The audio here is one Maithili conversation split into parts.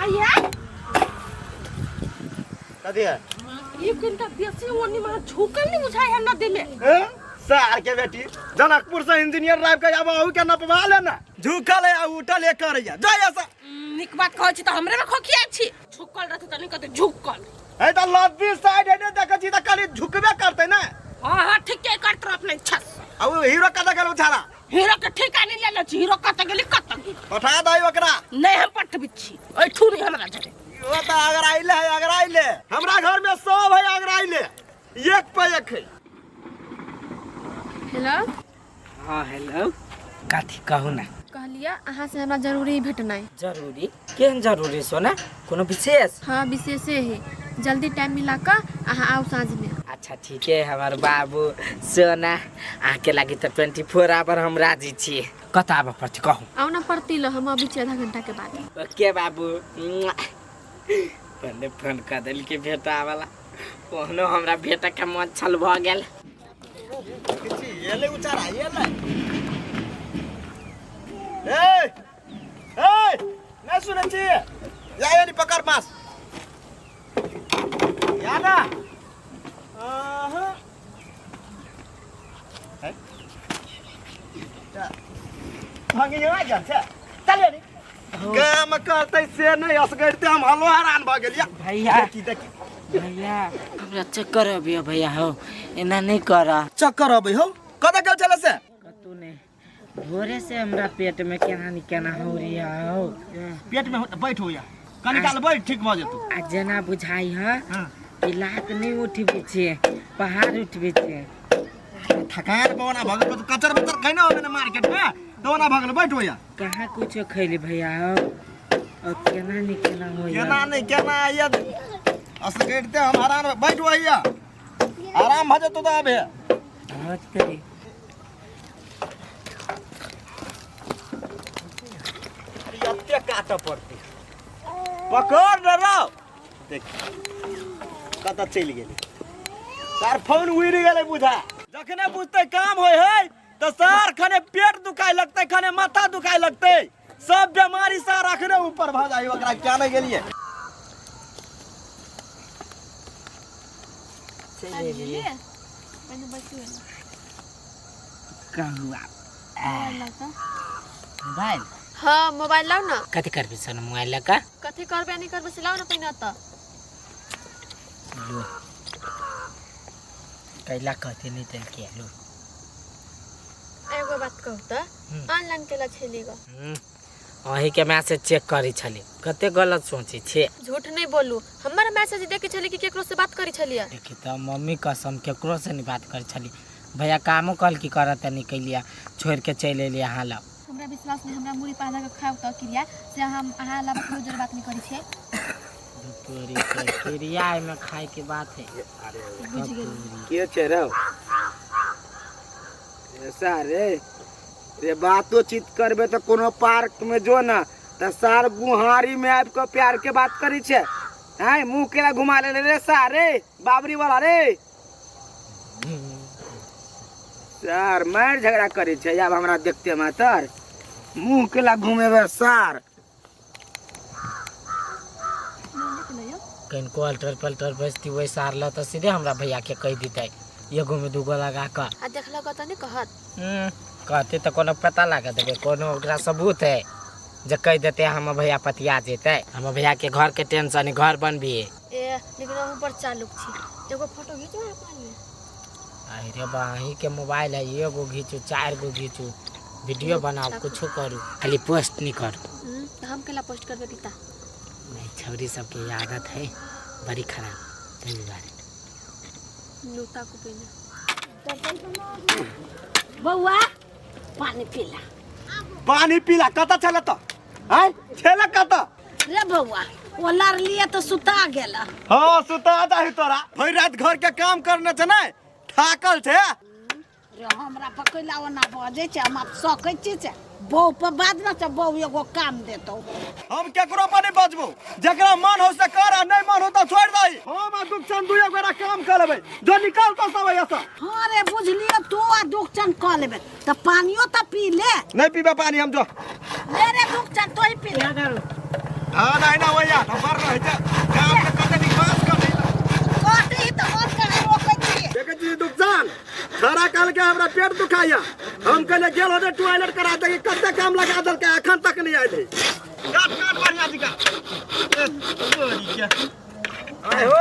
आया। कथी है? ई कनिटा बेसी ओनी में झुकल नहीं बुझाय है नदी में। हैं? सार के बेटी, जनकपुर से इंजीनियर राब के आब अहू के नपवा ले ना। झुकल है आ उठल है करैया। जा ऐसा। नीक बात कहै छी तऽ हमरे में खोखिया छी। झुकल रहतै तऽ नहीं कहतै झुकल। है तऽ लद्दी साइड है ने, देखै छी तऽ कनि झुकबे करतै ने। हाँ हाँ ठीके करत रह अपने इच्छा से। आ ओ हीरो कतऽ गेल उछाला? हीरो के ठेका नहीं लेने छी, हीरो कतऽ गेली कतऽ गेली? पठा दही ओकरा। नहीं हम पठबै छी, ऐठू नहीं हमरा जरे। ओ तऽ अगराइले है, अगराइले। हमरा घर में सब है अगराइले, एक पे एक है। हेलो। हाँ हेलो, कथी कहू ना? कहलियै अहाँ से हमरा जरूरी भेटनाइ। जरूरी? केहन जरूरी सोना, कोनो विशेष? हाँ विशेषे है, जल्दी टाइम मिला कऽ अहाँ आउ साँझ में। अच्छा ठीक है हमार बाबू सोना, अहाँके लागी तऽ 24 आवर हम राजी छी। कतऽ आबऽ पड़तै कहू? आउ ना पड़ती ल, हम अबै छी आधा घंटा के बाद। ओके बाबू। पहिले फोन कऽ देलकै भेटा वाला, ओहनो हमरा भेटऽ के मन छल भऽ गेल। एलै उचारा एलै। ए ए नहि सुनै छी? या यानी पकड़ मास या ना। अहं। है? भंगिया जान छै। चल यानी काम करतै से नहि, असगरिते हम हलो हैरान भऽ गेलियै। भैया। देखी देखी। भैया हमरा चक्कर अबैया भैया हौ, एना नहि कर। चक्कर अबै हौ? कतऽ गेल छलै से? कतौ नहि, भोरे से हमरा पेट में केना नि केना हो रही हौ। पेट में हो तऽ बैठ हो या कनी काल बैठ, ठीक भऽ जेतौ। आ जेना बुझाइ ह हाँ। कि लात नहि उठबै छै, पहाड़ उठबै छै। थकान पवना भऽ गेल, कचर बचर खैने होबे ने मार्केट में तऽ ओना भऽ गेल। बैठ हो या। कहाँ कुछो खैली भैया हौ, और केना नि केना हो। केना नहि केना ये असगरिते हम हरान। बैठ हो या, आराम भऽ जेतौ तऽ अबे। होतै। एते काटऽ पड़तै, पकड़ न रौ। देख कतऽ चलि गेलै सार, फोन उड़ि गेलै बुझा। जखने बुझतै काम होइ है तऽ सार खने पेट दुखाय लगतै, खने माथा दुखाय लगतै, सब बीमारी सार अखने ऊपर भऽ जाइ ओकरा। क्या नहि गेलियै? चलि एलियै। पहिने बैसू एना। कहू आब। मोबाइल लाउ तऽ। मोबाइल? हाँ मोबाइल लाउ ना। कथी करबी सन मोबाइल लऽ कऽ? कथी करबै नहीं करबै से लाउ ना पहिने तऽ। लो, कैला कहते नहीं तेलके लो। एगो बात कहू तऽ, ऑनलाइन केला छेली गो? अहीं के मैसेज चेक करै छली, कते गलत सोचै छियै। झूठ नहीं बोलू, हमर मैसेज देखे छली कि केकरो से बात करी छलियै? देखी तऽ मम्मी कसम, केकरो से नहीं बात करै छली भैया। कामो कल की करत नहीं कैलिया, छोड़ के चलि एलियै अहाँ लग। हमरा विश्वास नहीं, हमरा मुड़ी पाधा के खाउ तऽ क्रिया से हम अहाँ अलावा केकरो जोरे बात नहीं करी छियै। तोरी के क्रिया में खाए के बात है। बुझि गेली। के छै रौ? ऐसा रे रे बातो चीत करबे तऽ कोनो पार्क में जो ना तऽ सार गुहारी में आबि कऽ प्यार के बात करी छै। हैं मुंह केला घुमा ले रे सारे बाबरी वाला रे। सार मारि झगड़ा करै छै आब हमरा देखते मातर मुंह केला घुमेबे सार। कनिको अल्टर पल्टर बजती ओहि सार लऽ तऽ सीधे हमरा भैया के कहि दितै, एगो में दूगो लगा कऽ। आ देखलक तऽ नहि कहत? कहते तऽ कोनो पता लगा देबै? कोनो ओकरा सबूत है जे कहि देतै हमर भैया पतिया जेतै? हमर भैया के घर के टेंशन है, घर बनबिहे। ए लेकिन अहूँ बड़ चालुक छी, एगो फोटो घीचू अपना लिए। अरे बा, अहीं के मोबाइल है, एगो घीचू, चारि गो घीचू, वीडियो बनाओ, कुछो करू, खाली पोस्ट नहीं करू। तऽ हम केला पोस्ट करबै पिता? नहीं, छौरी सबके ई आदत है बड़ी खराब, ताहि दुआरे। नोता को पहिने। बौआ पानी पीला। पानी पीला। कतऽ छलै तऽ आँय छलै कतऽ रे बौआ? ओ लड़लिए तऽ सुता गेल। हाँ सुता जाही, तोरा भरि राति घर के काम करने छै ने, थाकल छै। रे हमरा पर कैला ओना बजै छै? हम आब सकै छी से बहू पर बाद में से बहू एगो काम देतौ। हम केकरो पर नहीं बजबो, जकरा मन हो से कर आ नहीं मन हो तो छोड़ दही। हम आ दुखचंद दुए गोरा काम कर लेबै, जो निकाल तो सब ऐसा। हाँ रे बुझलियो, तू आ दुखचंद कऽ लेबै तऽ पानियो तऽ पी ले। नहीं पीबे पानी हम, जो ले रे दुखचंद, तो ही पी ले। धान आइना होइया नंबर रहै छै काम के कते नीक बाँस कटै कटी तऽ हम केना रोकै छियै। देखै छी दुकान सारा काल के हमरा पेट दुखाइया, हम कहले गेल होते टॉयलेट करा दे, कते काम लगा देलकै, अखन तक नहीं आयल है। काट काट बढ़िया जी का। ए, तोरी के। आय हो,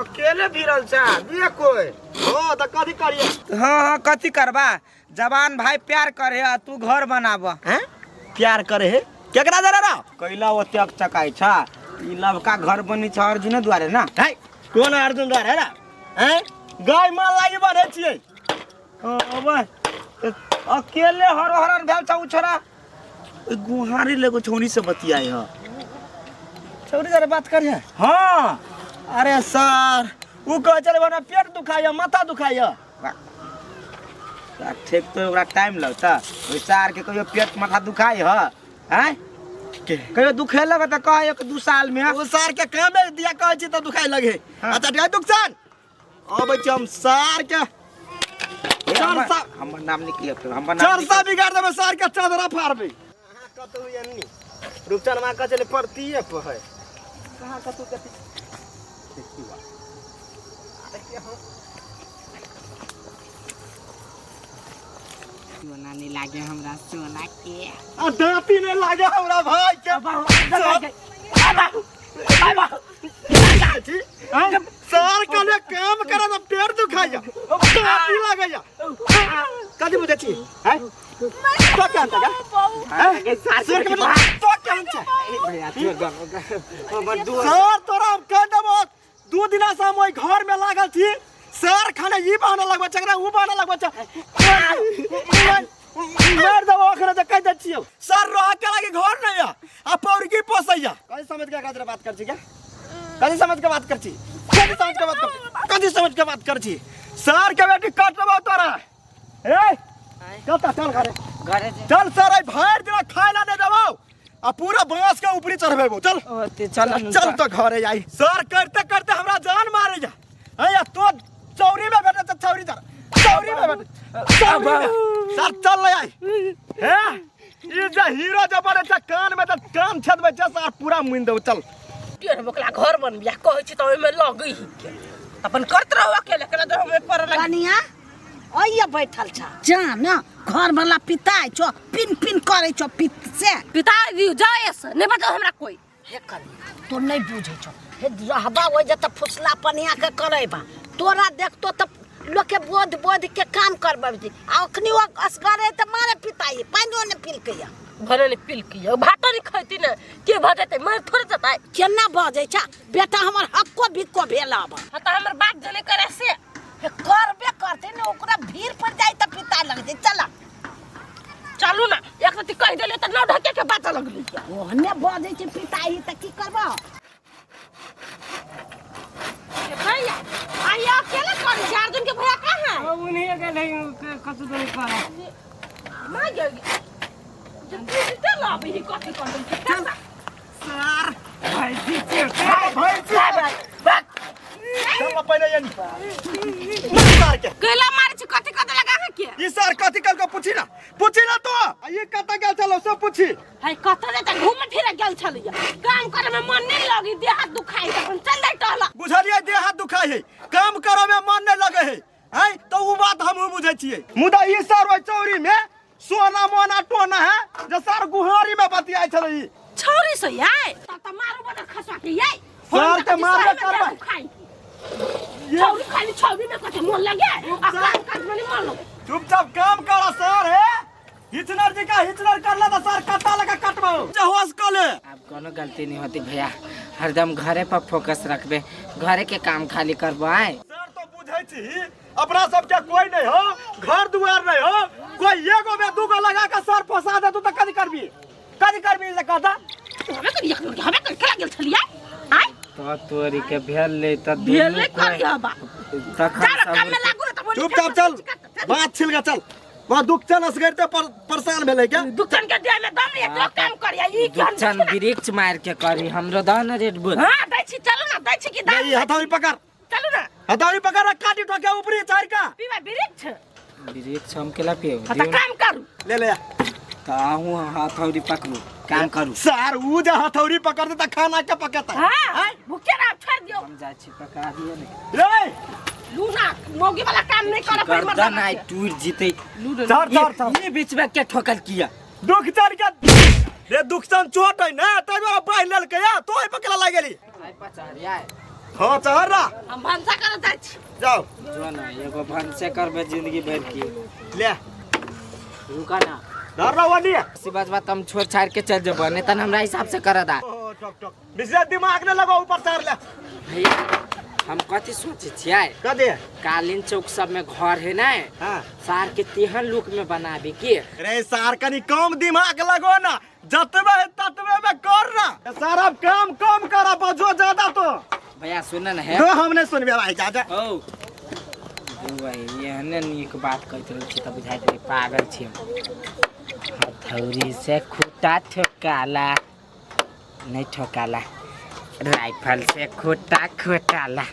अकेले भिरल छा दिया कोई। हो त कथी करिए? हाँ हाँ कथी करबा, जवान भाई प्यार करे आ तू घर बनाब। हैं प्यार करे है केकरा जरा रा? कैला ओते चकाई छा, ई लवका घर बनी छ अर्जुन द्वारे ना। है कोन अर्जुन द्वारे रा? हैं गाय माल लागी बने छियै। हाँ बा अकेले हर हरन भेल छा उ छोरा। ओइ गुहारी लेगो छौनी से बतियाई ह। छौरी जरा बात करिए। हाँ अरे सर उ कहे चले हमरा पेट दुखाइया माथा दुखाइया। ठीक तो ओकरा टाइम लगता, ओइ सार के कहियो पेट माथा दुखाई ह, हैं कहियो दुखे लगे त कह 1-2 साल में। ओ सार के कामे दिया कहै छी त दुखाई लगे। हाँ। अच्छा ठीक दुखसान अबै छी हम सार के चरसा, हमर नाम निकलियो फेर, हमर नाम चरसा बिगाड़ देबै सार के, चादरा फाड़बै। अहाँ कतौ एन्नी रुपचन मा कहै छलै परतीये पर है। कहाँ कतौ कथी देखियो। सोना नहीं लागे हमरा, सोना के आ दांती नहीं लागे हमरा भाई के। सर कहले काम करे त पेट दुखाइया दांती लागैया। कथी बुझै छी हैं? तो क्या अंत का हैं? सर के मतलब तो क्या अंत छै? सर तोरा हम कह देबो, 2 दिना से हम ओहि घर में लागल छी। सर खाने ई बहाना लगबै छै, एकरा ऊ बहाना लगबै छै। मार देबो ओकरा जे कहि दै छियौ। सर रह के लागी घर नहीं है आ पौरकी पोसैया। कथी समझ के एकरा बात कर छी क्या? कथी समझ के बात कर छी? कथी समझ के बात कर छी? कथी समझ के बात कर छी? सर के बेटी काट देबो तोरा। ए चल त चल घरे, घरे जे चल सर। आई भरि दिना खाय ला नहीं देबो आ पूरा बांस के ऊपरी चढ़बेबो। चल ओते चल चल तो घरे आई। सर करते करते हमरा जान मारे जा। है तो चौरी में बैठे त चौरी जा, चौरी में बैठे, चौरी में। सर चल ले आई। हे ई जे हीरो जे बने छै कान में त कान छेदबै छै सर, पूरा मुइन देबो। चल टेढ़ बोकला घर बनबिया कहै छी त ओहिमे लगै ही के अपन करत रहू अकेले, केना तो हमे पर लग। कनिया ओइया बैठल छ, जा न घर वाला पिताइ छो, पिन पिन करै छो पित से। पिता दियो जाय से नहीं बताओ हमरा कोई। हे कनिया तो नहीं बुझै छो, हे रहबा ओइ जे त फुसला पनिया के करैबा, तोरा देखतो त लोक के बोध बोध के काम करबै छी। आ अखनी ओ असगरे त मारे पिताइ पानियो ने पिलकैया। भले ने पिलकैया, भातो नहीं खैती ने के भजतै, मर थोड़े जतै। केना बजै छ बेटा हमर, हक्को बिक्को भेल अब। हाँ त हमर बात जने करे से हे करबे करते ने, ओकरा भीड़ पर जाय त पिता लग जाय। चल चलू ना, एक रति कहि देलियै त नौ ढके के बात लगली। ओहने बजै छै पिताई त की करबो? भैया आइया अकेले करै छै, अर्जुन के भैया कहाँ है? उन्हीं गेल है कतौ तो नहीं करे। ना गेल जे बुझते लाबी ही कथी कर दै छै। सर भैंसी छै। भैंसी चल पहिले एनी सर के कैला मारै छै, कथी कत लगा है के? ई सर कथी कल के पूछी ना, पूछी ना तो आ ई कत गेल छलो सब पूछी। है कत जे त घूम फिर गेल छलिया, काम करे में मन नहीं लगी, देह हाथ दुखाई त अपन चल जाय टहला। बुझलियै देह हाथ दुखाई है, काम करे में मन नहीं लगे है, हैं तो उ बात हमहु बुझै छियै। मुदा ई सर ओइ चौरी में सोना मोना टोना है जे सर गुहारी में बतियाइ छलै ई छौरी से याय त त मारू बदर खसवा के याय। सर के मारबे करबै। छौरी खाली छौरी में कते मन लगे आ काम काज में नहीं मन लगे। चुपचाप काम कर सर। हे हिचनर जी का हिचनर करला त सर कट्टा लगा कटबाऊ जे होश कले। अब कोनो गलती नहीं होती भैया, हरदम घरे पर फोकस रखबे, घरे के काम खाली करबो। आए सर तो बुझै छी अपना सबके कोई नहीं हो, घर दुआर नहीं हो, कोई एगो में दूगो लगा के सर फंसा दे तू त कथी करबी? कथी करबी से कहता? हमे करी हमे करी केला गेल छलियै आय तो तोरी के भेल ले त भेल ले करी हबा तखन जा सब काम में लागू त बोली। चुपचाप चल, बात छिल के चल। वहाँ दुखचन असगरते परेशान भेलै क्या? दुखचन के देह में दम नहीं है, तो काम करिया ई की हम दुखचन वृक्ष मार के करी हमरो दह न रेड बुल। हां दै छी, चलू ना दै छी की दाम। नहीं हथौड़ी पकड़, चलू ना हथौड़ी पकड़, काटी ठोके ऊपरी चार का पीवा वृक्ष वृक्ष हम केला पियो हां त काम करू ले ले त तऽ अहूँ हथौड़ी पकड़ू, काम करू। सार ऊ जे हथौड़ी पकड़ते त खाना के पकेता? हां, भूखे रह, छोड़ दियो। हम जाइ छी, पकड़ा दिअ ने। रे लूना मौगी वाला काम नहीं करे पड़ी। गर्दन मर्दाना आइ के। टूट जीते। चढ़ चढ़ चढ़। ये बीच में के ठोकल किया? दुख चढ़ के रे, दुख चोट है ना, तै दुआरे बान्हि लेलकै या तो पकड़ा लागि गेली। आइ पचहरिया। हाँ, चढ़ रहा। हम भनसा करे जाइ छी। जाओ। जो ना, एगो भनसे करबे जिंदगी भर की। ले। रुका ना। धर रहा वनी। सी बात बात हम छोड़ छाड़ के चल जेबो, नहीं तन हमरा हिसाब से कर दा। ओ ठक ठक मिश्रा, दिमाग न लगाओ, ऊपर चढ़ ले। भैया, हम कथी सोचे छियै? कदे? कालीन चौक सब में घर है ना? हाँ। सार के तेहन लुक में बनाबे की। रे सार, कनी कम दिमाग लगो ना, जतबे है ततबे में कर ना सार। अब काम कम कर, बजो ज्यादा तो। भैया, सुन न है। तो हमने सुनबे भाई, जा जा। ओ भाई, एहने नीक बात कहैत रहै छी तऽ बुझाइत रहै पागल छी हम। हथौड़ी से खूटा ठोकाला नहीं ठोकाला, राइफल से खूटा खोटाला।